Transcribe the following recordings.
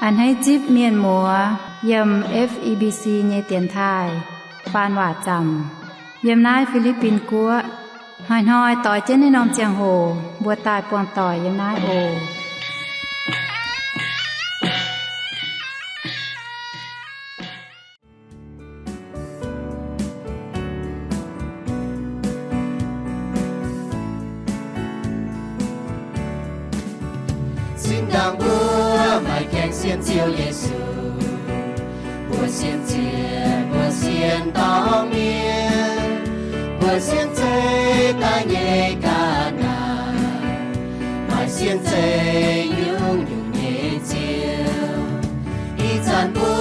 A'hneiv zipv mienh muoz yiem F E B C nyei dienx taaih faan waac zaamc yiem naaiv Fi^li^bin Guoqv. Hnoi-hnoi doix jienv naaiv norm ziangh hoc mbuo daaih buangh doic yiem naaiv oc. Zinh ndaangc mbuo maaih gaengh sienx Ziouv Yesu, mbuo sienx ziec, mbuo sienx dorng mienh, mbuo sienx zeiv daaih nyei ga'naaiv, maaih sienx zeiv nyungc-nyungc nyei ziouv. Ih zanc mbuo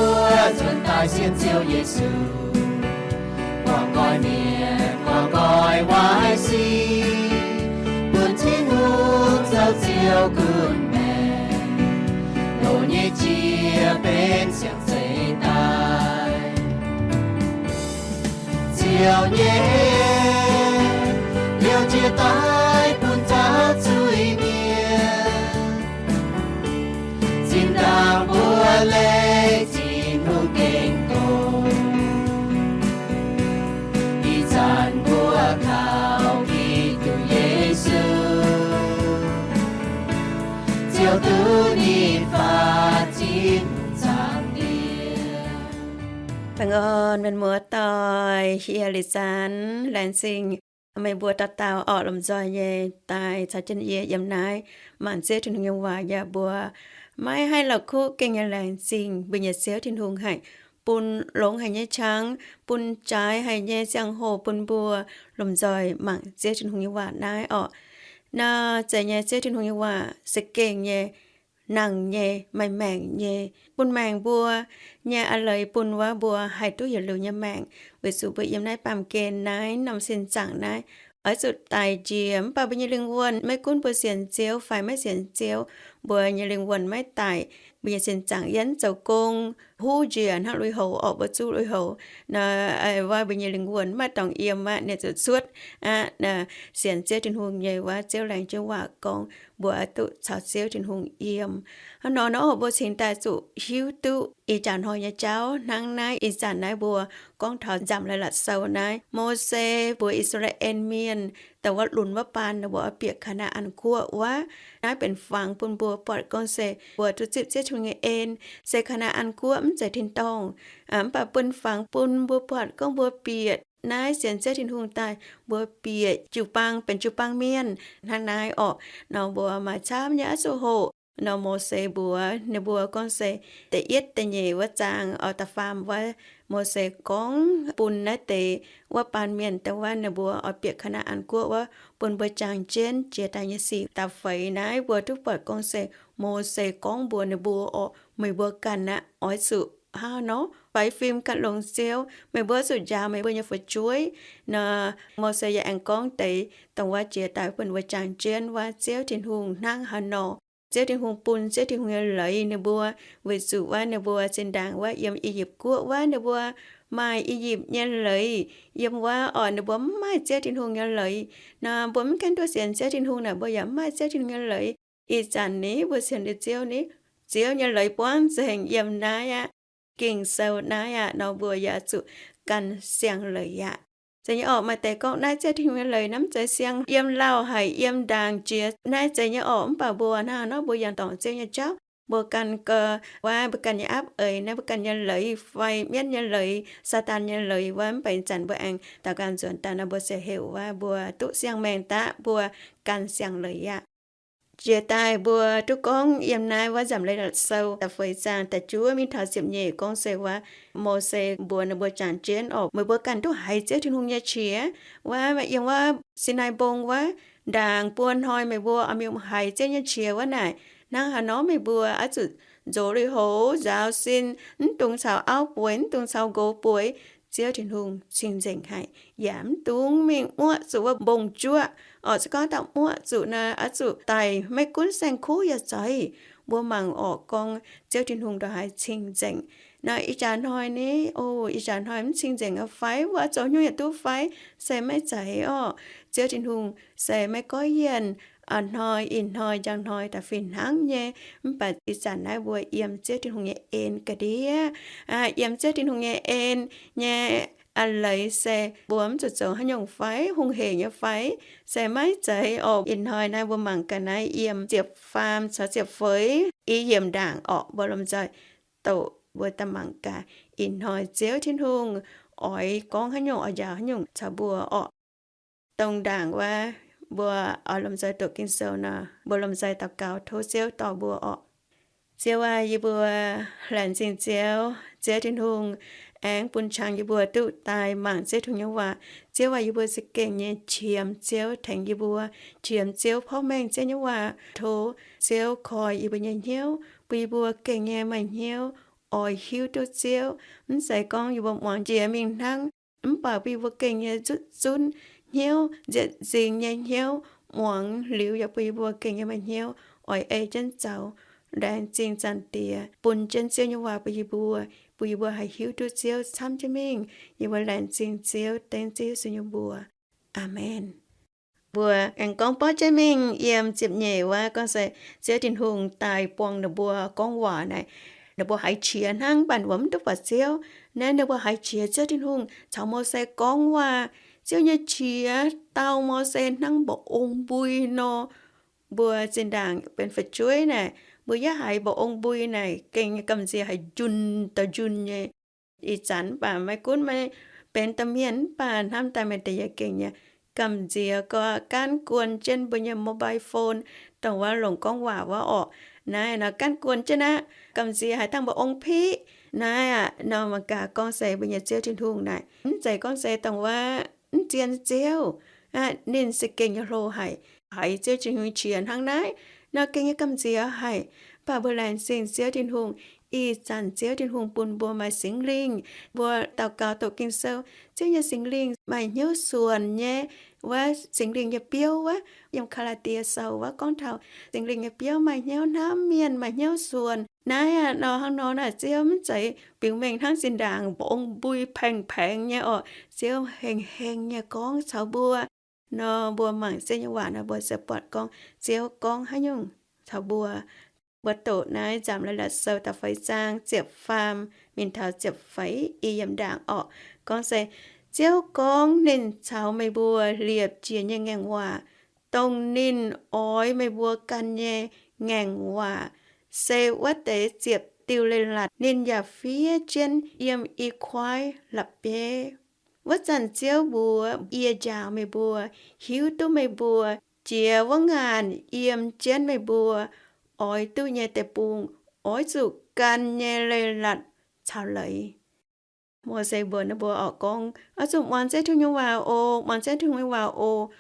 nzuonx daaih sienx Ziouv Yesu, guangc nqoi mienh, guangc nqoi waaic sic, bun Tin-Hungh zoux Ziouv gunv maengc, loz nyei jiex benx siang-zeiv daaih. Ziouv nyei heh liouh jiex daaih bun zaux zuiz-mienh. Zinh ndaangc mbuo leih Tin-Hungh gengh gorngv, ih zanc mbuo kaux Giduc Yesu, Ziouv duqv ninh faatv Tin-Hungh zaangc Diex. Baengh orn mienh muoz-doic, yie Liz Zanx laengz zingh meih mbuo dauh dauh orqc, lomh nzoih nyei daaih caux jienv yie yiem naaiv mangc Ziouv Tin-Hungh nyei waac. Yaac mbuo maiv haih la'kuqv gengh nyei laengz zingh mbuo nyei Ziouv Tin-Hungh haic, bun longx haic nyei qangx, bun jaaix haic nyei ziangh hoc bun mbuo lomh nzoih mangc Ziouv Tin-Hungh nyei waac naaiv orqc. Naaiv zeiz nyei Ziouv Tin-Hungh nyei waac se gengh nyei, nangh nyei, maaih maengc nyei, bun maengc mbuo nyei a'leiz bun wuov mbuo haih duqv yietc liuz nyei maengc. Weic zuqc mbuo yiem naaiv baamh gen naaiv norm sin zaangc naaiv oix zuqc daic njiec, mv baac mbuo nyei lingh wuonh, maiv gunv mbuo sienx Ziouv fai maiv sienx Ziouv, mbuo nyei lingh wuonh maiv daic. Mbuo nyei sin zaangc yiem zoux gong huv njiec hnangv lui-houx orqc, mbuo zuqv lui-houx nor, wuov mbuo nyei lingh wuonh maiv dorngc yiem aqv, ninh zuqc cuotv aqv. Sienx Ziouv Tin-Hungh nyei wuov, Ziouv laengz jienv waac gorngv mbuo oix duqv caux Ziouv Tin-Hungh yiem. Hnangv nor nor, mbuo cingx daaih zuqc hiuv duqv ih jaax hnoi nyei jauv hnangv naaiv. Ih zanc naaiv mbuo gorngv taux Nzamc Leiz-Latc Sou naaiv, Mose mbuox I^saa^laa^en Mienh dongh wuov lunx wuov baan ninh mbuo oix bieqc Kaa^naa^an Guoqv wuov. Naaiv benx fangx bun mbuo buatc gorngv se mbuo duqv zipv Ziouv Tin-Hungh nyei en, se Kaa^naa^an Guoqv mv zeiz tin-dorngh. Mv baac benx fangx bun mbuo buatc gorngv mbuo bieqc naaiv sienx Ziouv Tin-Hungh daaih, mbuo bieqc jiu-baang benx jiu-baang mienh hnangv naaiv orqc. Nor mbuo maaih camv nyei oix zuqc hoqc. Nor Mose mbuox ninh mbuo gorngv se da'yietv da'nyeic wuov zaang oix da'faam wuov, Mose gorngv bun naaiv deix wuov baan mienh dongh wuov ninh mbuo oix bieqc Kaa^naa^an Guoqv wuov, bun mbuo jangx jienv jiex daaih nyei sic. Da'feix naaiv mbuo duqv buatc gorngv se Mose gorngv mbuox ninh mbuo orqc, meih mbuo ganh aqv, oix zuqc hnangv nor faix fim gan longx Ziouv. Meih mbuo zuqc njaaux meih mbuo nyei fu'jueiv. Nor Mose yaac aengx gorngv deix dongh wuov jiex daaih bun mbuo jangx jienv wuov Ziouv Tin-Hungh hnangv haaix nor. Ziouv Tin-Hungh bun Ziouv Tin-Hungh nyei leiz ninh mbuo, weic zuqc wuov ninh mbuo zinh ndaangc wuov yiem I^yipv Guoqv wuov ninh mbuo maaih I^yipv nyei leiz yiem wuov orqc, ninh mbuo mv maaih Ziouv Tin-Hungh nyei leiz. Nor mbuo mv gaengh duqv sienx Ziouv Tin-Hungh naaic, mbuo yaac mv maaih Ziouv Tin-Hungh nyei leiz. Ih zanc ni mbuo sienx liuz Ziouv ni, Ziouv nyei leiz buangv nzengc yiem naaiv aqv. Ging-Sou naaiv aqv, nor mbuo yaac zuqc gan siang-leiz aqv. Zeiz nyei orqc, maaih deix gorngv naaiv Ziouv Tin-Hungh nyei leiz naaiv mv zeiz siang, yiem lauh haic, yiem ndaangc jiex. Naaiv zeiz nyei orqc, mv baac mbuo hnangv haaix nor mbuo yaac dorngc Ziouv nyei jauv. Mbuo gan gau wuov mbuo ganh nyei aapv eix naaiv, mbuo ganh nyei leiz fai mienv nyei leiz, Saadaan nyei leiz wuov, mv baac ih zanc mbuo aengx daux gaux nzuonx daaih nor, mbuo se heuc wuov mbuo duqv siang-maengc daaih mbuo gan siang-leiz aqv. Jiex daaih mbuo duqv gorngv yiem naaiv wuov Nzamc Leiz-Latc Sou da'feix zaang da'juov mingh taux ziepc nyeic gorngv se wuov, Mose mbuox ninh mbuo jangx jienv orqc, meih mbuo ganh duqv haiz Ziouv Tin-Hungh nyei qiex wuov, yiem wuov Sinaai Mbong wuov, ndaangc buo hnoi meih mbuo oix mingh haiz Ziouv nyei qiex wuov naaic, hnangv haaix nor meih mbuo oix zuqc nzox lui-houx, nzaaux sin, mv dungx caux auv bueix, mv dungx caux nqox bueix. Ziouv Tin-Hungh cing-nzengc haic, yaac mv dungx mingh muoqv zuqc wuov mbong-juoqv. Orqc, se gorngv dauh muoqv zuqc naaic, oix zuqc daic, maiv gunv saeng-kuv yaac zeiz. Mbuo mangc orqc, gorngv Ziouv Tin-Hungh ndongc haaix cing-nzengc. Naaic ih jaax hnoi ni, o, ih jaax hnoi mv cing-nzengc aqv fai? Wuov zoux hnyouv yaac duqv fai? Se maiv zeiz orqc. Ziouv Tin-Hungh se maiv goiv yienh. a'hnoi ih hnoi njang hnoi da'fih hnangv nyei. Mv baac ih zanc naaiv mbuo yiem Ziouv Tin-Hungh nyei en ga'ndiev, yiem Ziouv Tin-Hungh nyei en nyei a'leiz se mbuo mv zuqc zoux haaix nyungc fai, hungh heic nyei fai, se maiv zeiz oc. Ih hnoi naaiv mbuo mangc gaax naaiv yiem ziepc faam caux ziepc feix i yiemc ndaangc orqc, mbuo lomh nzoih doqc mbuo daaih mangc gaax ih hnoi Ziouv Tin-Hungh oix gorngv haaix nyungc, oix njaaux haaix nyungc caux mbuo orqc. Dongh ndaangc wuov mbuo oix lomh nzoih doqc Ging-Sou nor, mbuo lomh nzoih daux gaux tov Ziouv dorh mbuo orqc. Ziouv aac, yie mbuo laengz zingh Ziouv. Ziouv Tin-Hungh aengx bun qangx yie mbuo duqv daaih mangc Ziouv Tin-Hungh nyei waac. Ziouv aac, yie mbuo za'gengh nyei qiemx Ziouv tengx yie mbuo, qiemx Ziouv porv mengh Ziouv nyei waac. Tov Ziouv koi yie mbuo nyei hnyouv, bun yie mbuo gengh nyei maaih hnyouv oix hiuv duqv Ziouv. Mv zeiz gorngv yie mbuo muangx jiex mingh hnangv, mv baac bun yie mbuo gengh nyei zutv zunv hnyouv, nzieqc nzingx nyei hnyouv, muangx liuz yaac bun yie mbuo gengh nyei maaih hnyouv oix ei jienv zoux. Laengz zingh Zaangc Diex bun jienv Ziouv nyei waac bun yie mbuo, bun yie mbuo haih hiuv duqv Ziouv camv jienv mingh. Yie mbuo laengz zingh Ziouv dengv Ziouv Yesu nyei mbuox. Aamen. Mbuo aengx gorngv borqv jienv mingh yiem ziepc nyeic wuov gorngv se Ziouv Tin-Hungh daaih buangh ninh mbuo gorngv waac naaic, ninh mbuo haiz qiex hnangv, mv baac ninh mbuo mv duqv buatc Ziouv. Naaiv ninh mbuo haiz qiex Ziouv Tin-Hungh caux Mose gorngv waac. Ziouv nyei qiex dau Mose hnangv mba'ong mbui nor. Mbuo zinh ndaangc benx fu'jueiv naaic, mbuo yaac haiz mba'ong mbui naaic gengh nyei gamh nziex haiz njunh da'njunh nyei. Ih zanc mv baac maiv gunv maiv benx domh mienh mv baac hnamv daaih maaih deix yaac gengh nyei gamh nziex gau, gaanv guon jienv mbuo nyei mobile phone, dongh wuov longc gorngv waac wuov orqc. Naaiv nor gaanv guon jienv aqv, gamh nziex haiz dangh mba'ong piqv. Naaiv aqv nor mangc gaax gorngv se mbuo nyei Ziouv Tin-Hungh naaic, mv zeiz gorngv se dongh wuov mv zien Ziouv. Ninh se gengh nyei hlo haic, haiz Ziouv Tin-Hungh qiex hnangv naaiv nor gengh nyei gamh nziex haic. Mv baac mbuo laengz zingh Ziouv Tin-Hungh, ih zanc Ziouv Tin-Hungh bun mbuo maaih Singx Lingh. Mbuo daux gaux doqc Ging-Sou, Ziouv nyei Singx Lingh maaih hnyouv suonc nyei. Wuov Singx Lingh nyei biouv wuov, yiem Gaa^laa^die Sou wuov gorngv taux Singx Lingh nyei biouv maaih hnyouv hnamv mienh, maaih hnyouv suonc. Naaiv aqv nor hnangv nor naaic Ziouv mv zeiz biux mengh hnangv zinh ndaangc mba'ong mbui paeng-paeng nyei orqc. Ziouv heng-heng nyei gorngv caux mbuo. Nor mbuo mangc Ziouv nyei waac nor mbuo se buatc gorngv Ziouv gorngv haaix nyungc caux mbuo. Mbuo doqc naaiv Nzamc Leiz-Latc Sou da'feix zaang ziepc faam mingh taux ziepc feix i yiemc ndaangc orqc. Gorngv se, Ziouv gorngv ninh caux meih mbuo liepc jiez nyei ngaengc waac, dongh ninh oix meih mbuo gan nyei ngaengc waac, se wuov deix ziepc diuh leiz-latc ninh yaac fiev jienv yiem i kuaaiv la'bieiv. Wuov zanc Ziouv mbuox yie njaaux meih mbuo, hiuv duqv meih mbuo jiex wuov ngaanc yiem jienv meih mbuo oix duqv nyei deic-bung oix zuqc gan nyei leiz-latc caux leiz. Mose mbuox ninh mbuo orqc gorngv, Oix zuqc muangx Ziouv Tin-Hungh nyei waac oc, muangx Ziouv Tin-Hungh nyei waac oc.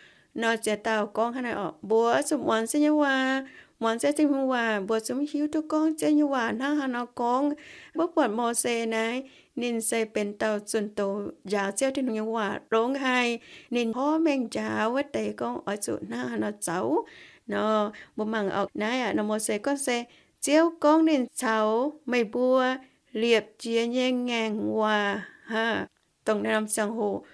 Nor ziex dauh gorngv hnangv naaic orqc, Mbuo oix zuqc muangx Ziouv nyei waac, muangx Ziouv Tin-Hungh waac, mbuo zungv hiuv duqv gorngv Ziouv nyei waac hnangv haaix nor gorngv. Mbuo buatc Mose naaiv, ninh se benx dauh zunh doz njaaux Ziouv Tin-Hungh nyei waac longx haic. Ninh porv mengh njaaux wuov deix gorngv oix zuqc hnangv haaix nor zoux. Nor mbuo mangc orqc naaiv aqv, nor Mose gorngv se, Ziouv gorngv ninh caux meih mbuo liepc jiez nyei ngaengc waac aqv. Dongh naaiv norm ziangh hoc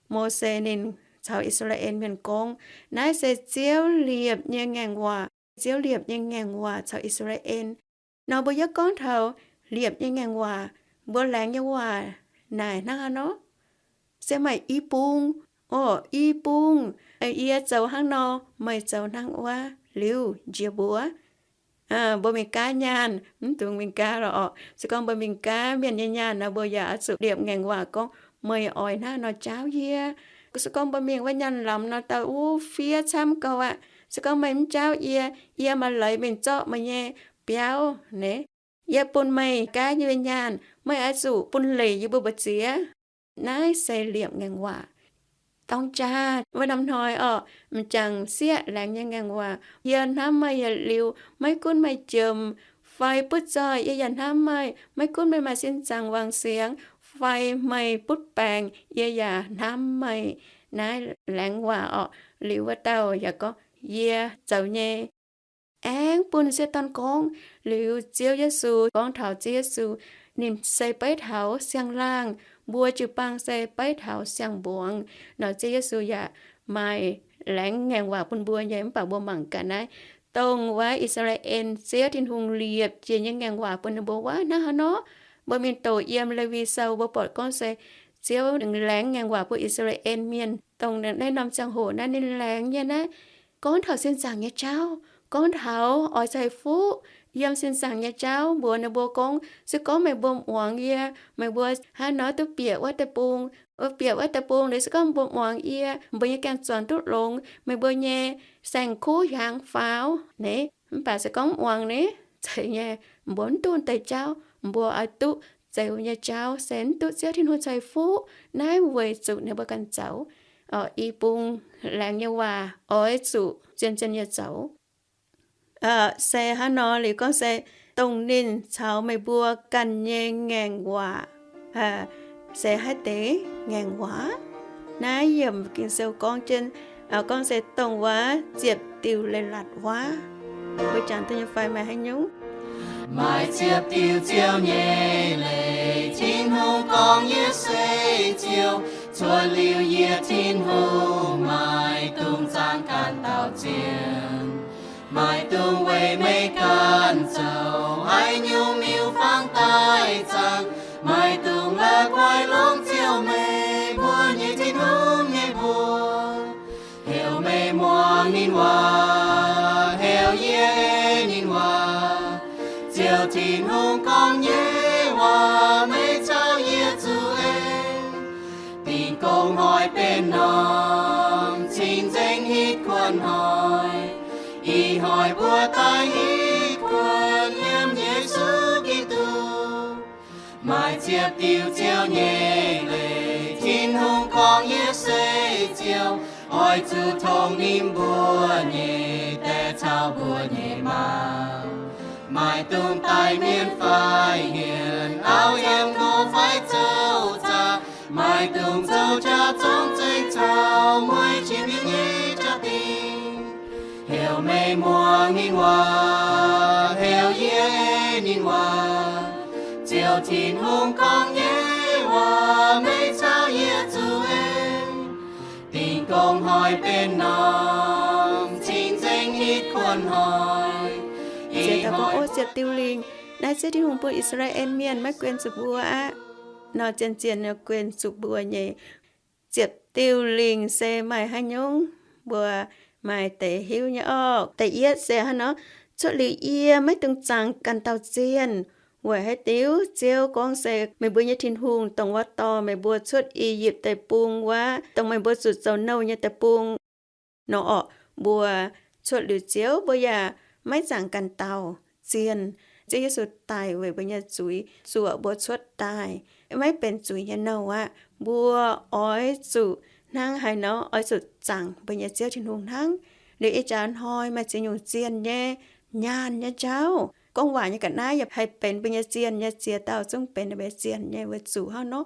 Mose ninh caux I^saa^laa^en Mienh gorngv, naaiv se Ziouv liepc nyei ngaengc waac. Ziouv liepc nyei ngaengc waac caux I^saa^laa^en. Nor mbuo yaac gorngv taux liepc nyei ngaengc waac, mbuo laengz nyei waac naaic hnangv haaix nor? Se maaih i bung. Orqc, i bung. Yie zoux hnangv nor, meih zoux hnangv wuov liuz njiec mbuox. Mbuo mingh gaav nyaanh, mv dungx mingh gaav lorqc. Se gorngv mbuo mingh gaav mienh nyei nyaanh nor, mbuo yaac oix zuqc liepc ngaengc waac gorngv, Meih oix hnangv nor jaauv yie. Se gorngv mbuo mingh wuov nyaanh lamz nor, dauh wuov fiev camv gau aqv. Se gorngv meih mv jaauv yie, yie maaih leiz mingh zorqv meih nyei biauv naaic. Yie bun meih gaav nyei nyaanh, meih oix zuqc bun leiz yie mbuo mbu'ziex. Naaiv se liepc ngaengc waac. Dorng jaax wuov norm hnoi orqc, m'jangc sieqv laengz nyei ngaengc waac, Yie hnamv meih yietc liuz, maiv gunv meih jomc fai butv zoih, yie yaac hnamv meih. Maiv gunv meih maaih sin zaangc wangc siangx fai meih butv baengc, yie yaac hnamv meih. Naaiv laengz waac orqc. Liuz wuov dauh yaac gorngv, Yie zoux nyei. Aengx bun sieqv dorn gorngv. Liuz Ziouv Yesu gorngv taux Ziouv Yesu, ninh se beiv taux siang-laangh, mbuo jiu-baang se beiv taux siang-mbuangz. Nor Ziouv Yesu yaac maaih laengz ngaengc waac bun mbuo nyei. Mv baac mbuo mangc gaax naaiv, dongh wuov I^saa^laa^en Ziouv Tin-Hungh liepc jiex nyei ngaengc waac bun ninh mbuo wuov, hnangv haaix nor? Mbuo mingh doqc yiem Lewi Sou, mbuo buatc gorngv se Ziouv ninh laengz ngaengc waac bun I^saa^laa^en Mienh. Dongh naaiv norm ziangh hoc naaiv ninh laengz nyei naaiv, gorngv taux sin zaangc nyei jauv, gorngv taux oix ceix fuqv yiem sin zaangc nyei jauv, mbuox ninh mbuo gorngv, se gorngv meih mbuo muangx yie, meih mbuo hnangv nor duqv bieqc wuov deic-bung, bieqc wuov deic-bung liuz, se gorngv mbuo muangx yie, mbuo nyei gaengh zuangx duqv longx, meih mbuo nyei saeng-kuv hiaangx faaux naaiv. Mv baac se gorngv muangx naaiv, zeiz nyei, mbuo mv duqv deix jauv, mbuo oix duqv zeux nyei jauv, se mv duqv Ziouv Tin-Hungh ceix fuqv. Naaiv weic zuqc ninh mbuo ganh zoux. I bung laengz nyei waac oix zuqc zien-zien nyei zoux. Se hnangv nor liuz gorngv se, dongh ninh caux meih mbuo ganh nyei ngaengc waac. Se haaix deix ngaengc waac? Naaiv yiemc Ging-Sou gorngv jienv, gorngv se dongh wuov ziepc diuh leiz-latc waac. Mbuo jangx duqv nyei fai maaih haaix nyungc? Maaih ziepc diuh Ziouv nyei leiz, Tin-Hungh gorngv, yie se Ziouv. Cuotv liuz yie, Tin-Hungh, maaih dungx zaangc ganh dauh zien. Maaih dungx weic meih ganh zoux haaix nyungc miuc-fangx daaih zaangc. Maaih dungx la'guaih longc Ziouv, meih mbuo nyei Tin-Hungh, nyei mbuox. Heuc meih muangx ninh waac, heuc yie ei ninh waac. Ziouv Tin-Hungh gorngv nyei waac, meih caux yie zuqc ei. Dingh gong hnoi benx norm cing-nzengc hitv kuonx hnoi. Ih hnoi mbuo daaih hitv kuonx yiem Yesu Giduc. Maaih ziepc diuh Ziouv nyei leiz, Tin-Hungh gorngv, yie se Ziouv. Oix zuqc tongx ninh mbuo nyei die caux mbuo nyei maa. Maaih dungx daic mienh fai hienh, auv yiem nor fai zoux zaqc. Maaih dungx zoux jaax-zorng zengc caux mueiz jiex mienh nyei jaa-dingh. Heuc meih muangx ninh waac, heuc yie ei ninh waac. Ziouv Tin-Hungh gorngv nyei waac, meih caux yie zuqc ei. Dingh gong hnoi benx norm cing-nzengc hitv kuonx hnoi. Ziouv daux gaux, O, ziepc diuh lingc. Naaiv Ziouv Tin-Hungh bun I^saa^laa^en Mienh maiv guen zuqc mbuo aqv. Nor zien-zien nor guen zuqc mbuo nyei. Ziepc diuh lingc se maaih haaix nyungc? Mbuo maaih deix hiuv nyei orqc. Da'yietv se hnangv nor, cuotv liuz yie maiv dungx zaangc ganh dauh zienh. Weic haaix diuc? Ziouv gorngv se meih mbuo nyei Tin-Hungh, dongh wuov dorh meih mbuo cuotv I^yipv Deic-Bung wuov, dongh meih mbuo zuqc zoux nouh nyei deic-bung nor orqc. Mbuo cuotv liuz Ziouv, mbuo yaac maiv zaangc ganh dauh zienh. Ziouv Yesu daic weic mbuo nyei zuiz, zuoqc mbuo cuotv daaih, maiv benx zuiz nyei nouh aqv. Mbuo oix zuqc hnangv haaix nor, oix zuqc zaangc mbuo nyei Ziouv Tin-Hungh hnangv. Liuz ih jaax hnoi maaih ziex nyungc zienh nyei nyaanh nyei jauv. Gorngv waac nyei ga'naaiv yaac haih benx mbuo nyei zienh nyei, ziex dauh zungv benx mbuo nyei zienh nyei. Weic zuqc hnangv nor,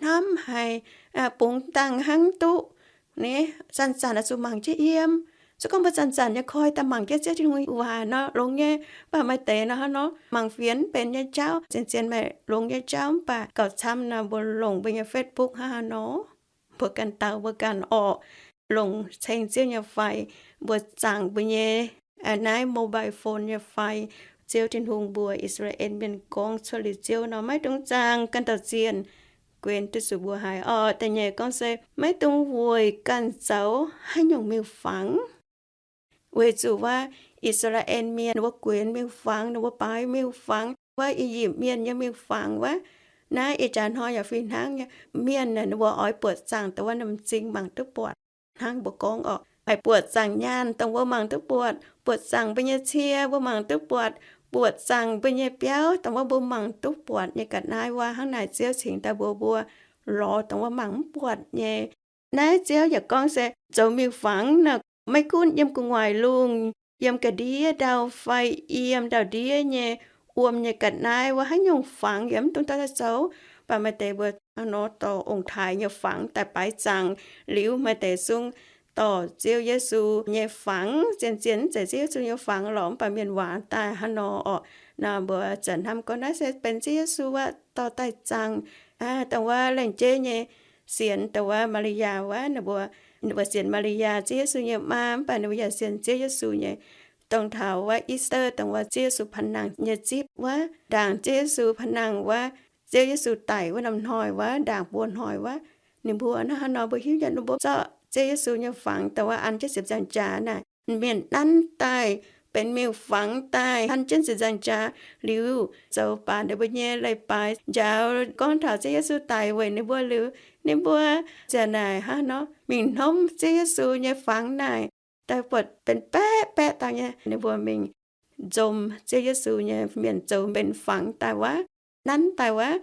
hnamv haic, bungx dangh hnangv duqv. Ni, zanc-zanc oix zuqc mangc jienv yiem. Se gorngv mbuo zanc-zanc nyei koi daaih mangc jienv Ziouv Tin-Hungh waac nor, longx nyei. Mv baac maaih deix nor hnangv nor, mangc fienx mv benx nyei jauv, zien-zien maaih longx nyei jauv. Mv baac gauh camv nor, mbuo longc mbuo nyei Facebook hnangv haaix nor, mbuo ganh dauh mbuo ganh orqc, longc ceng Ziouv nyei fai, mbuo zaangc mbuo nyei naaiv mobile phone nyei fai. Ziouv Tin-Hungh mbuox I^saa^laa^en Mienh gorngv cuotv liuz Ziouv nor, maiv dungx zaangc ganh dauh zienh. Guen duqv zuqc mbuo haiz orqc. Da'nyeic gorngv se maiv dungx weic ganh zoux haaix nyungc miuc-fangx. Weic zuqc wuov I^saa^laa^en Mienh ninh mbuo guenx miuc-fangx, ninh mbuo baaux miuc-fangx, wuov I^yipv Mienh nyei miuc-fangx wuov. Naaiv ih jaax hnoi yaac fih hnangv nyei. Mienh ninh mbuo oix buoqc zaangc dongh wuov m'zing mangc duqv buatc. Hnangv mbuo gorngv orqc, haih buoqc zaangc nyaanh dongh mbuo mangc duqv buatc, buoqc zaangc mbuo nyei cie mbuo mangc duqv buatc, buoqc zaangc mbuo nyei biauv dongh wuov mbuo mangc duqv buatc nyei ga'naaiv waac. Hnangv naaic Ziouv cingx daaih mbuox mbuo lorz dongh wuov mangc mv buatc nyei. Naaiv Ziouv yaac gorngv se zoux miuc-fangx nor, maiv gunv yiem gu'nguaaic lungh, yiem ga'ndiev ndau fai yiem ndau-ndiev nyei wuom nyei ga'naaiv wuov, haaix nyungc fangx yaac mv dungx dorh daaih zoux. Mv baac maaih deix mbuo hnangv nor dorh ong-taaix nyei fangx daaih baaix zaangc. Liuz maaih deix zungv dorh Ziouv Yesu nyei fangx, zien-zien mv zeiz Ziouv Yesu nyei fangx lorqc, mv baac mienh waac daaih hnangv nor orqc. Nor mbuo zanc hnamv gorngv naaiv se benx Ziouv Yesu aqv dorh daaih zaangc. Dongh wuov lengh jeiv nyei sienx dongh wuov Maa^li^yaa wuov, ninh mbuo, ninh mbuo sienx Maa^li^yaa, Ziouv Yesu nyei maa, mv baac ninh mbuo yaac sienx Ziouv Yesu nyei. Dongh taux wuov Easter, dongh wuov Ziouv Yesu panh nangh nyei zipv wuov, ndaangc Ziouv Yesu panh nangh wuov, Ziouv Yesu daic wuov norm hnoi wuov, ndaangc buo hnoi wuov, ninh mbuo naaiv hnangv nor mbuo hiuv nyei, ninh mbuo zorqv Ziouv Yesu nyei fangx dongh wuov an jienv ziepc nzaangc jaax naaic, mienh nanv daaih benx miuc-fangx daaih an jienv ziepc nzaangc jaax liuz, zoux baac ninh mbuo nyei leiz-baaix njaaux gorngv taux Ziouv Yesu daic weic ninh mbuo liuz, ninh mbuo ziouc naaic hnangv nor mingh hnomv Ziouv Yesu nyei fangx naaic, daaih buatc benx baeqv baeqv dauh nyei, ninh mbuo mingh nzom Ziouv Yesu nyei mienh zoux benx fangx daaih wuov, nanv daaih wuov.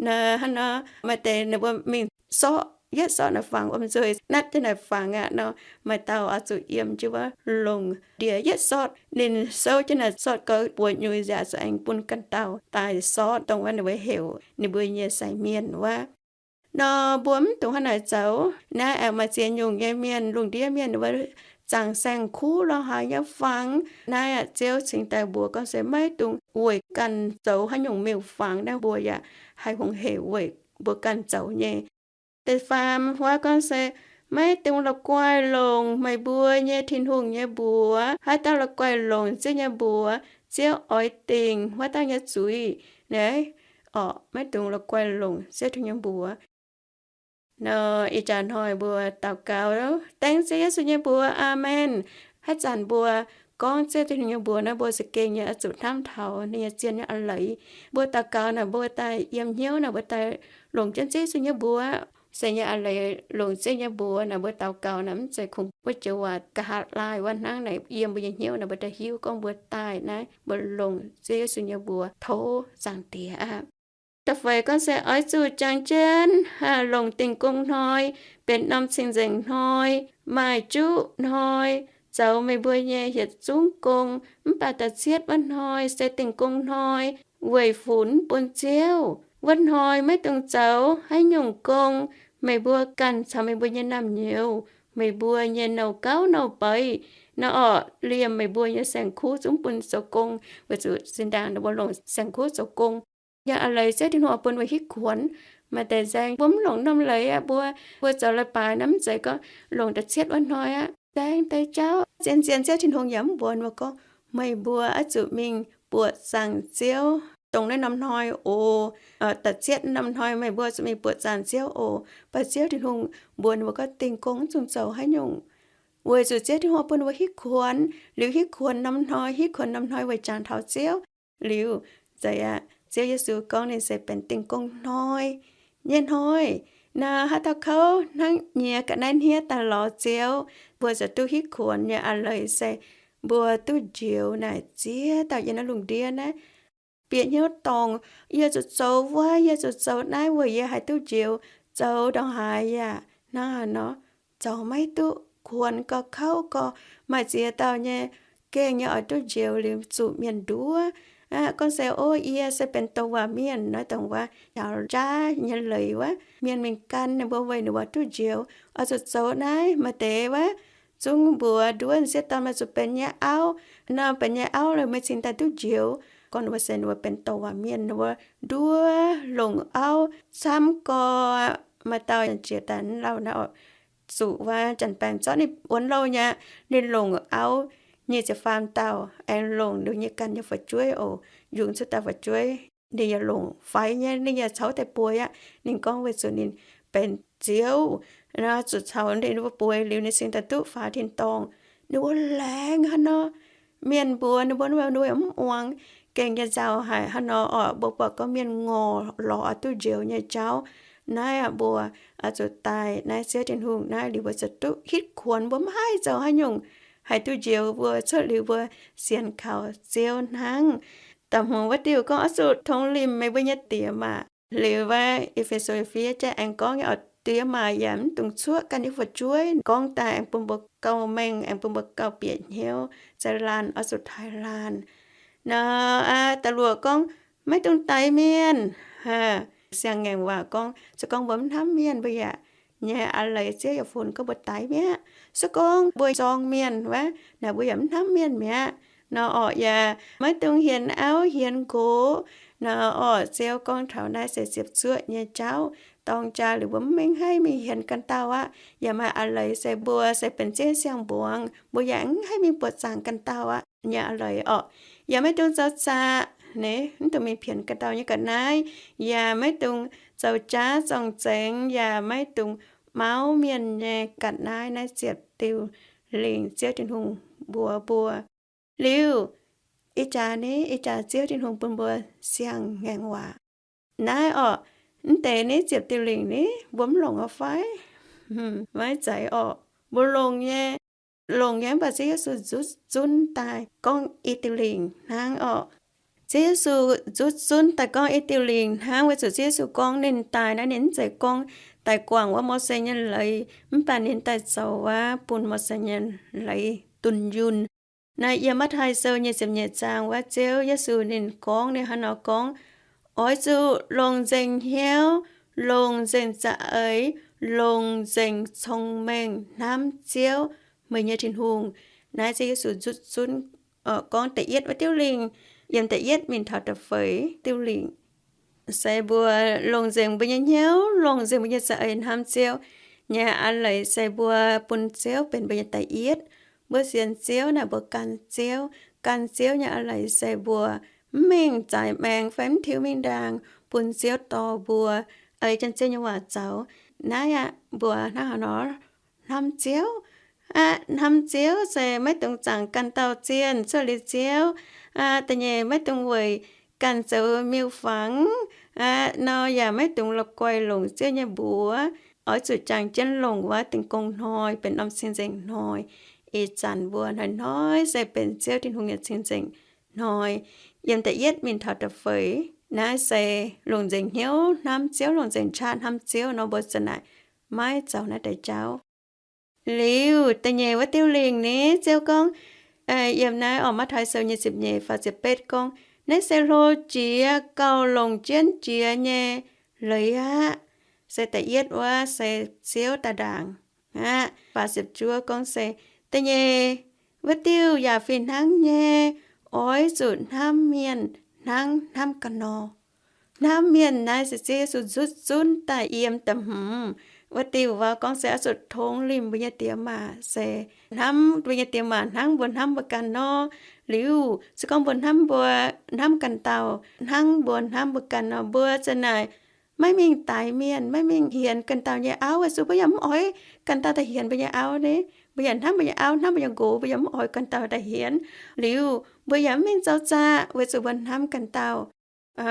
Naaiv hnangv nor maaih deix ninh mbuo mingh sorqv, yietv sorqv naaic fangx wuom nzuih, natv jienv naaic fangx aqv nor, maaih dauh oix zuqc yiem jienv wuov longc ndie-yietv sortv. Ninh souv jienv naaic sortv gauh buoz nyuix nziaauc, zuqc aengx bun ganh dauh daaih sortv dongh wuov ninh mbuo heuc ninh mbuo nyei sai mienh wuov. Nor mbuo mv dungx hnangv naaic zoux. Naaiv aengx maaih ziex nyungc nyei mienh, lungh ndiev mienh ninh mbuo zaangc saeng-kuv lorz haaix nyei fangx. Naaiv aeqv, Ziouv cingx daaih mbuox gorngv se maiv dungx weic ganh zoux haaix nyungc miuc-fangx. Naaiv mbuo yaac haih hungh hec weic mbuo ganh zoux nyei. Da'faam huaav gorngv se maiv dungx la'guaih longc meih mbuo nyei Tin-Hungh nyei mbuox. Haaix dauh la'guaih longc Ziouv nyei mbuox, Ziouv oix dingc wuov dauh nyei zuiz. Naaiv orqc, maiv dungx la'guaih longc Ziouv Tin-Hungh nyei mbuox. Nor ih jaax hnoi mbuo daux gaux dengv Ziouv Yesu nyei mbuox. Aamen. Haaix zanc mbuo gorngv Ziouv Tin-Hungh nyei mbuox naaiv, mbuo za'gengh nyei oix zuqc hnamv taux ninh nyei zien nyei a'leiz. Mbuo daux gaux naaic, mbuo daaih yiem hnyouv naaic, mbuo daaih longc jienv Ziouv Yesu nyei mbuox. Se nyei a'leiz longc Ziouv nyei mbuox naaic, mbuo daux gaux naaic mv zeiz kungx wuov joux waac nqa'haav laai wuov hnangv naaic, yiem mbuo nyei hnyouv naaic mbuo daaih hiuv gorngv mbuo daaih naaiv mbuo longc Ziouv Yesu nyei mbuox tov Zaangc Diex aqv. Da'feix gorngv se oix zuqc jangx jienv longc Dingh Gong Hnoi, benx norm cing-nzengc hnoi, maaih juqv hnoi, zoux meih mbuo nyei yietc zungv gong. Mv baac da'cietv wuov hnoi se Dingh Gong Hnoi, weic funx bun Ziouv. Wuov hnoi maiv dungx zoux haaix nyungc gong. Meih mbuo ganh caux meih mbuo nyei naamh nyouz, meih mbuo nyei nouh gauv nouh beiz, nor orqc, liemh meih mbuo nyei saeng-kuv zungv bun zoux gong, weic zuqc zinh ndaangc ninh mbuo longc saeng-kuv zoux gong. Yaac a'leiz Ziouv Tin-Hungh oix bun mbuo hitv kuonx. Maaih deix nzaeng mbuo mv longc norm leiz aqv, mbuo, mbuo zoux leiz-baaix naaiv mv zeiz gorngv longc da'cietv wuov hnoi aqv. Nzaeng deix jauv zien-zien Ziouv Tin-Hungh yaac mv mbuox mbuo gorngv meih mbuo oix zuqc mingh buoqc zaangc Ziouv. Dongh naaiv norm hnoi oc, da'cietv norm hnoi meih mbuo zuqc mingh buoqc zaangc Ziouv oc. Mv baac Ziouv Tin-Hungh mbuox mbuo gorngv Dingh Gong mv dungx zoux haaix nyungc, weic zuqc Ziouv Tin-Hungh bun mbuo hitv kuonx. Liuz hitv kuonx norm hnoi, hitv kuonx norm hnoi weic jangx taux Ziouv. Liuz, zeiz aqv, Ziouv Yesu gorngv ninh se benx Dingh Gong Hnoi nyei hnoi. Naaiv haaix dauh kouv hnangv nyiex ga'naaiv hniev daaih lorz Ziouv, mbuo ziouc duqv hitv kuonx nyei a'leiz se mbuo duqv njoux naaic ziex dauh yiem naaiv lungh ndiev naaiv. Bieqc hnyouv dorngc, yie zuqc zoux wuov, yie zuqc zoux naaiv weic yie haih duqv njoux. Zoux ndongc haaix yaac hnangv haaix nor, zoux maiv duqv, kuonx gau, kouv gau. Maaih ziex dauh nyei gengh nyei oix duqv njoux liuz zuqc mienh nduov. Gorngv se, o, yie se benx douc waac mienh, naaiv dongh wuov njaaux jaav nyei leiz wuov, mienh mingh gan ninh mbuo weic ninh mbuo duqv njoux. Oix zuqc zoux naaiv. Maaih deix wuov zungv mbuox nduov sieqv dorn, meih zuqc benx nyei auv. Nor benx nyei auv liuz meih cingx daaih duqv njoux. Gorngv ninh mbuo se ninh mbuo benx douc waac mienh, ninh mbuo nduov longc auv camv gau. Maaih dauh jiex daaih mv lauh naaiv oc, zuqc wuov janx-baengh zorqv ninh wuonx louh nyei aqv. Ninh longc auv nyic ziepc faam dauh aengx longc ninh nyei ganh nyei fu'jueiv oc, yungz cuotv dauh fu'jueiv. Ninh yaac longc faix nyei, ninh yaac caux deix bueix aqv. Ninh gorngv weic zuqc ninh benx Ziouv, zuqc caux ninh mbuo bueix liuz ninh cingx daaih duqv faaux tin-dorngh. Ninh mbuo laengz haaix nor, mienh mbuox ninh mbuo, ninh mbuo yaac mv muangx. Gengh nyei nzauh haic haaix nor oc, mbuo buatc gorngv mienh ngorc lorz oix duqv njoux nyei jauv. Naaiv aqv, mbuo oix zuqc daaih naaiv Ziouv Tin-Hungh naaiv liuz, mbuo ziouc duqv hitv kuonx, mbuo mv haih zoux haaix nyungc haih duqv njoux. Mbuo cuotv liuz mbuo sienx kaux Ziouv hnangv. Da'hmz wuov diuh gorngv oix zuqc tongx limc meih mbuo nyei diex maac. Liuz wuov E^fe^so fiev jaav aengx gorngv nyei oc, diex maac yaac mv dungx cuoqv ganh nyei fu'jueiv. Gorngv daaih aengx bun mbuo gauh mengh, aengx bun mbuo gauh bieqc hnyouv, za'laanh oix zuqc taaih laanh. Nor, da'luoqc gorngv maiv dungx daix mienh. Siang-ngaengc waac gorngv, se gorngv mbuo mv hnamv mienh, mbuo yaac nyei a'leiz Ziouv yaac funx gorngv mbuo daix mi'aqv. Se gorngv mbuo zorng mienh wuov, naaic mbuo yaac mv hnamv mienh mi'aqv. Nor orqc, yaac maiv dungx hienx auv hienx nqox. Nor orqc, Ziouv gorngv taux naaiv se ziepc zuoqv nyei jauv. dorng jaa liuz mbuo mv mengh haih mingh hienx ganh dauh aqv. Yaac maaih a'leiz se mbuo se benx Ziouv nyei siang-mbuangz, mbuo yaac mv haih mingh buoqc zaangc ganh dauh aqv nyei a'leiz orqc. Yaac maiv dungx zoux zaqc, naaiv mv dungx mingh pienx ganh dauh nyei ga'naaiv, yaac maiv dungx zoux jaav zorng-zengx, yaac maiv dungx mauv mienh nyei ga'naaiv. Naaiv ziepc diuh lingc Ziouv Tin-Hungh mbuox mbuo. Liuz, ih jaax ni, ih jaax Ziouv Tin-Hungh bun mbuo siang-ngaengc waac. Naaiv orqc, mv deix ni ziepc diuh lingc ni mbuo mv longc aqv fai? Maiv zeiz orqc. Mbuo longc nyei, longc nyei mv baac Ziouv Yesu nzutv zunv daaih gorngv i diuh lingc hnangv orqc. Ziouv Yesu nzutv zunv daaih gorngv i diuh lingc hnangv weic zuqc Ziouv Yesu gorngv ninh daaih naaiv ninh mv zeiz gorngv daaih guangc wuov Mose nyei leiz, mv baac ninh daaih zoux wuov bun Mose nyei leiz dunh yunh. Naaiv yiem Matv^taai Sou nyei ziepc nyeic zaang wuov Ziouv Yesu ninh gorngv, ninh hnangv nor gorngv, oix zuqc longc nzengc hnyouv, longc nzengc za'eix, longc nzengc cong-mengh hnamv Ziouv, meih nyei Tin-Hungh. Naaiv Ziouv Yesu nzutv zunv gorngv da'yietv wuov diuh lingc, yiem da'yietv mingh taux da'feix diuh lingc. Se mbuo longc nzengc mbuo nyei hnyouv, longc nzengc mbuo nyei za'eix hnamv Ziouv nyei a'leiz se mbuo bun Ziouv benx mbuo nyei da'yietv. Mbuo sienx Ziouv naaic mbuo gan Ziouv. Gan Ziouv nyei a'leiz se mbuo mv mingh zaaix maengx fai mv tiux mingh ndaangc, bun Ziouv dorh mbuo ei jienv Ziouv nyei waac zoux. Naaiv aqv, mbuo hnangv haaix nor hnamv Ziouv? Aqv, hnamv Ziouv se maiv dungx zaangc ganh dauh zienh cuotv liuz Ziouv. Aqv, da'nyeic maiv dungx weic ganh zoux miuc-fangx. Aqv, nor yaac maiv dungx la'guaih longc Ziouv nyei mbuox. Oix zuqc jangx jienv longc wuov dingh gong hnoi benx norm cing-nzengc hnoi. Ih zanc mbuo hnoi-hnoi se benx Ziouv Tin-Hungh nyei cing-nzengc hnoi. Yiem da'yietv mingh taux da'feix naaiv se longc nzengc hnyouv hnamv Ziouv, longc nzengc qaqv hnamv Ziouv nor mbuo za'naaic maiv zoux naaiv deix jauv. Liuz da'nyeic wuov diuh lingc ni, Ziouv gorngv, yiem naaiv orqc, Matv^taai Sou nyei ziepc nyeic faah ziepc betv gorngv, naaiv se hlo jiex gauh longc jienv jiex nyei leiz aqv. Se da'yietv wuov se Ziouv daaih ndaangc aqv. Faah ziepc juov gorngv se, da'nyeic wuov diuh yaac fih hnangv nyei, oix zuqc hnamv mienh hnangv hnamv ganh nor. Hnamv mienh naaiv se Ziouv Yesu nzutv zunv daaih yiem da'hmz wuov diuh waac gorngv se oix zuqc tongx limc mbuo nyei diex maac, se hnamv mbuo nyei diex maac hnangv mbuo hnamv mbuo ganh nor. Liuz se gorngv mbuo hnamv mbuo, hnamv ganh dauh hnangv mbuo hnamv mbuo ganh nor, mbuo za'naaic maiv mingh daix mienh, maiv mingh hienx ganh dauh nyei auv, weic zuqc mbuo yaac mv oix ganh dauh daaih hienx mbuo nyei auv ni. Mbuo yaac hnamv mbuo nyei auv, hnamv mbuo nyei nqox, mbuo yaac mv oix ganh dauh daaih hienx. Liuz mbuo yaac mv mingh zoux zaqc, weic zuqc mbuo hnamv ganh dauh.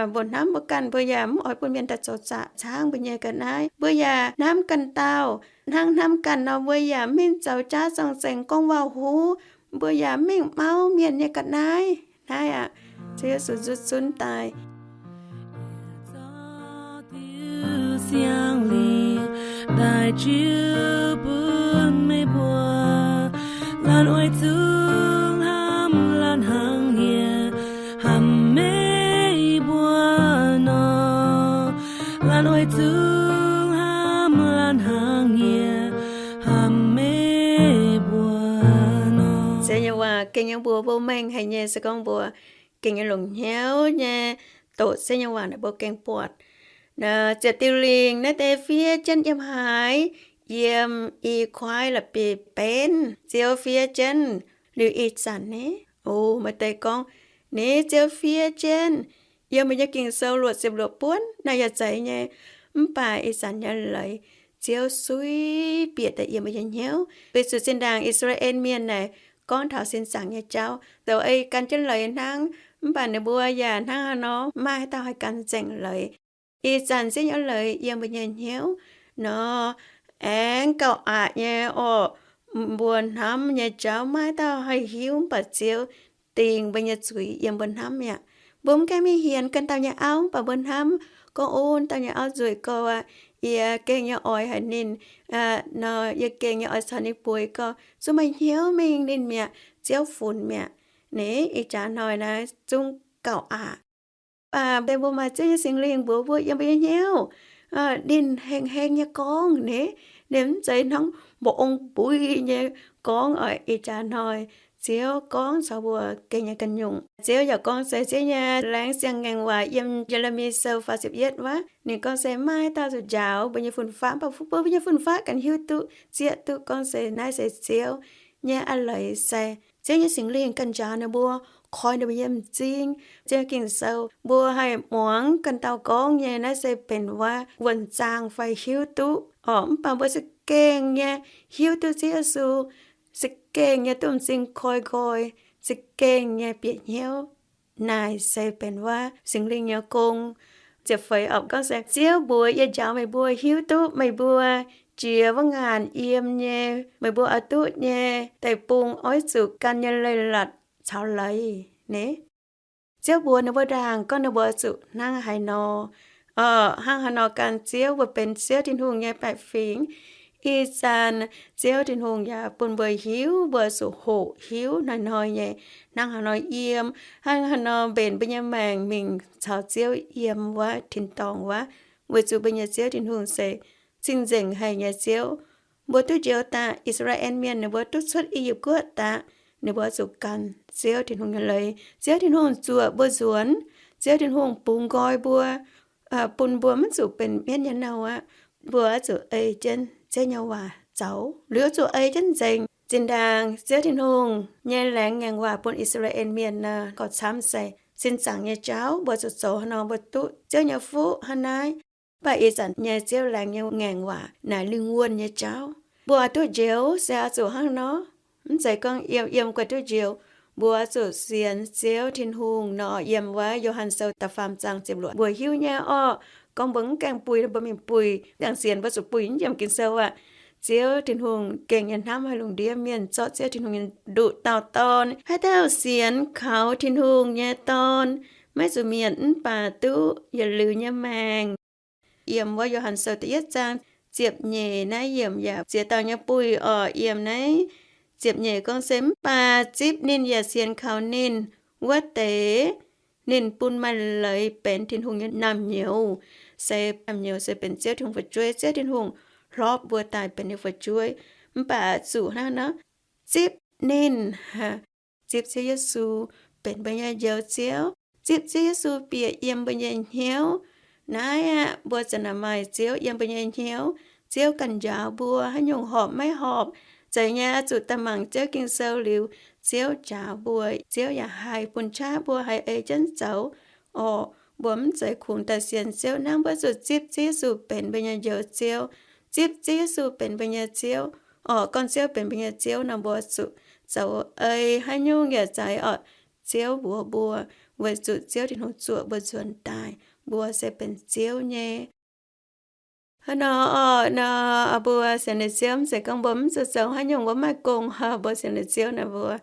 Mbuo hnamv mbuo ganh, mbuo yaac mv oix bun mienh daaih zoux zaqc caangv mbuo nyei ga'naaiv. Mbuo yaac hnamv ganh dauh hnangv hnamv ganh nor, mbuo yaac mv mingh zoux jaav zorng-zengx gorngv waac-huv. Mbuo yaac mv mingh mauv mienh nyei ga'naaiv. Naaiv aqv, Ziouv Yesu nzutv zunv daaih. Diuh siang-lingh daaih jiu bun meih mbuo, laanh oix zuqc hnamv laanh hnangv nyei hnamv meih mbuo nor. Laanh oix zuqc hnamv laanh hnangv nyei hnamv meih mbuo nor. Ziouv nyei waac gengh nyei mbuox mbuo mengh haic nyei, se gorngv mbuo gengh nyei longc hnyouv nyei doqc Ziouv nyei waac naaic mbuo gengh buatc. Ziepc diuh lingc naaiv deix fiev jienv yiem haaix? Yiem i kuaaiv la'bieiv benv. Ziouv fiev jienv liuz ih zanc ni, o, maaih deix gorngv, ni, Ziouv fiev jienv yiem mbuo nyei Ging-Sou luoqc ziepc luoqc buonv naaiv yaac zeiz nyei. Mv baac ih zanc nyei leiz Ziouv suiv bieqc daaih yiem mbuo nyei hnyouv. Weic zuqc zinh ndaangc I^saa^laa^en Mienh naaic gorngv taux sin zaangc nyei jauv, zoux ei gan jienv leiz hnangv, mv baac ninh mbuo yaac hnangv haaix nor maiv maaih haaix dauh haih gan nzengc leiz. Ih zanc Ziouv nyei leiz yiem mbuo nyei hnyouv nor, aengx gauh aqc nyei orqc. Mbuo hnamv nyei jauv maiv maaih dauh haih hiuv, mv baac Ziouv dingc mbuo nyei zuiz yiem mbuo hnamv mi'aqv. Mbuo mv gaengh mingh hienx ganh dauh nyei auv, mv baac mbuo hnamv gorngv, o, dauh nyei auv nzueic gau aqv, yie gengh nyei oix haic ninh nor, yie gengh nyei oix caux ninh bueix gau, zungv maaih hnyouv mingh ninh mi'aqv, Ziouv funx mi'aqv. Ni, ih jaax hnoi naaiv zungv gauh aqc. Mv baac deix mbuo maaih Ziouv nyei Singx Lingh mbuox mbuo yiem mbuo nyei hnyouv, ninh heng heng nyei gorngv ni, ninh mv zeiz hnangv mba'ong mbui nyei gorngv oc. Ih jaax hnoi Ziouv gorngv caux mbuo gengh nyei ganh nyungc. Ziouv yaac gorngv se Ziouv nyei laengz ziangh ngaengc waac yiem Ye^le^mi Sou faah ziepc yietv wuov, ninh gorngv se maaih dauh zuqc njaaux mbuo nyei fun-faqv, mv baac mv bun mbuo nyei fun-faqv ganh hiuv duqv, zieqv duqv gorngv se naaiv se Ziouv nyei a'leiz se Ziouv nyei Singx Lingh ganh njaaux ninh mbuo, koi ninh mbuo nyei m'zing. Ziouv Ging-Sou mbuo haih muangx ganh dauh gorngv nyei, naaiv se benx wuov wuonh zaangh fai hiuv duqv orqc. Mv baac mbuo za'gengh nyei hiuv duqv Ziouv Yesu, za'gengh nyei duqv m'zing koi nqoi, za'gengh nyei bieqc hnyouv. Naaic se benx wuov Singx Lingh nyei gong. Ziepc feix orqc gorngv se, Ziouv mbuox, Yie njaaux meih mbuo hiuv duqv meih mbuo jiex wuov ngaanc yiem nyei, meih mbuo oix duqv nyei deic-bung oix zuqc gan nyei leiz-latc caux leiz. Naaiv Ziouv mbuox ninh mbuo ndaangc gorngv ninh mbuo zuqc hnangv haaix nor, hnangv haaix nor gan Ziouv, mbuo benx Ziouv Tin-Hungh nyei baeqc fingx. Ih zanc Ziouv Tin-Hungh yaac bun mbuo hiuv, mbuo zuqc hoqc hiuv hnoi-hnoi nyei hnangv haaix nor yiem, hnangv haaix nor mbenc mbuo nyei maengc mingh caux Ziouv yiem wuov tin-dorngh wuov, weic zuqc mbuo nyei Ziouv Tin-Hungh se cing-nzengc haic nyei Ziouv. Mbuo duqv njoux daaih, I^saa^laa^en Mienh ninh mbuo duqv cuotv I^yipv Guoqv daaih, ninh mbuo zuqc gan Ziouv Tin-Hungh nyei leiz. Ziouv Tin-Hungh zuoqc mbuo nzuonx. Ziouv Tin-Hungh bungx nqoi mbuo, bun mbuo maiv zuqc benx mienv nyei nouh aqv. Mbuo oix zuqc ei jienv Ziouv nyei waac zoux, liuz zuqc ei jienv nzengc. Zinh ndaangc Ziouv Tin-Hungh nyei laengz ngaengc waac bun I^saa^laa^en Mienh nor, gauh camv se sin zaangc nyei jauv mbuo zuqc zoux haaix nor mbuo duqv Ziouv nyei fuqv hnangv naaiv. Mv baac ih zanc nyei Ziouv laengz nyei ngaengc waac naaic lingh wuonh nyei jauv. Mbuo oix duqv njoux se oix zuqc hnangv nor, mv zeiz gorngv yiem yiem guai duqv njoux. Mbuo zuqc sienx Ziouv Tin-Hungh nor, yiem wuov Yo^han Sou da'faam zaang ziepc luoqc mbuo hiuv nyei orqc. Gorngv mbuo mv gaengh buix, mbuo mingh buix, mv gaengh sienx, mbuo zuqc buix mv yiem Ging-Sou aqv. Ziouv Tin-Hungh gengh nyei hnamv haic lungh ndiev mienh, zorqv Ziouv Tin-Hungh nyei nduqc dauh Dorn. Haaix dauh sienx kaux Tin-Hungh nyei Dorn maiv zuqc mietc mv baac duqv yietc liuz nyei maengc. Yiem wuov Yo^han Sou da'yietv zaang ziepc nyeic naaiv yiemc yaac ziex dauh nyei buih orqc. Yiem naaiv ziepc nyeic gorngv se, Mv baac zipv ninh yaac sienx kaux ninh wuov deix, ninh bun maaih leiz benx Tin-Hungh nyei naamh nyouz. Se naamh nyouz se benx Ziouv Tin-Hungh fu'jueiv. Ziouv Tin-Hungh hlorpv mbuo daaih benx ninh fu'jueiv. Mv baac zuqc hnangv nor, zipv ninh, zipv Ziouv Yesu benx mbuo nyei Njoux Ziouv, zipv Ziouv Yesu bieqc yiem mbuo nyei hnyouv. Naaiv aqv, mbuo za'naaic maaih Ziouv yiem mbuo nyei hnyouv. Ziouv ganh njaaux mbuo haaix nyungc horpc maiv horpc. Zeiz nyei, zuqc daaih mangc Ziouv Ging-Sou liuz, Ziouv njaaux mbuo, Ziouv yaac haih bun qaqv mbuo haih ei jienv zoux orqc. Mbuo mv zeiz kungx daaih sienx Ziouv hnangv, mbuo zuqc zipv Ziouv Yesu benx mbuo nyei Njoux Ziouv, zipv Ziouv Yesu benx mbuo nyei Ziouv orqc. Gorngv Ziouv benx mbuo nyei Ziouv nor, mbuo zuqc zoux ei haaix nyungc yaac zeiz orqc. Ziouv mbuox mbuo, weic zuqc Ziouv Tin-Hungh zuoqc mbuo nzuonx daaih, mbuo se benx Ziouv nyei. Hnangv nor orqc, nor mbuo sienx liuz Ziouv mv zeiz gorngv mbuo mv zuqc zoux haaix nyungc, mbuo mv maaih gong. Mbuo sienx liuz Ziouv naaic, mbuo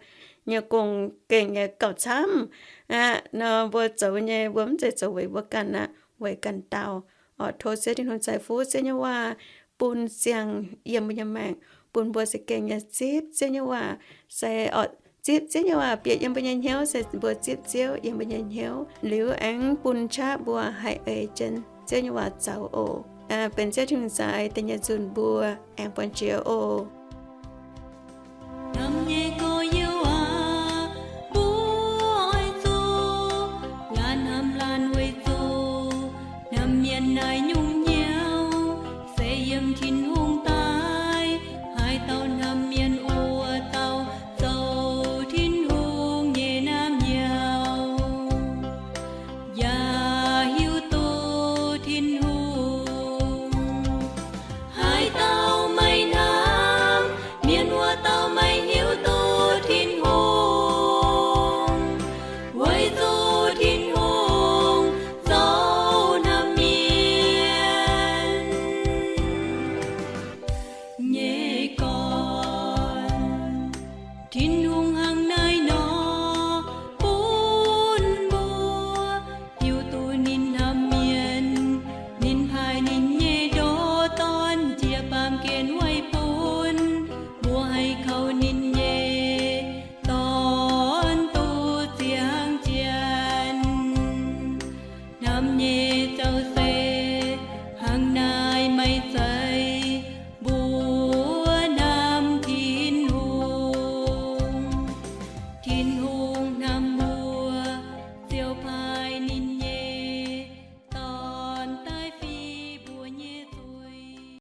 nyei gong gengh nyei gauh camv aqv. Nor mbuo zoux nyei, mbuo mv zeiz zoux weic mbuo ganh aqv, weic ganh dauh orqc. Tov Ziouv Tin-Hungh ceix fuqv Ziouv nyei waac bun ziangh yiem mbuo nyei maengc, bun mbuo za'gengh nyei zipv Ziouv nyei waac, se orqc, zipv Ziouv nyei waac bieqc yiem mbuo nyei hnyouv, se mbuo zipv Ziouv yiem mbuo nyei hnyouv liuz aengx bun qaqv mbuo haih ei jienv Ziouv nyei waac zoux oc. Benx Ziouv Tin-Hungh za'eix deix nyei nzunc mbuo aengx buangh jiex oc.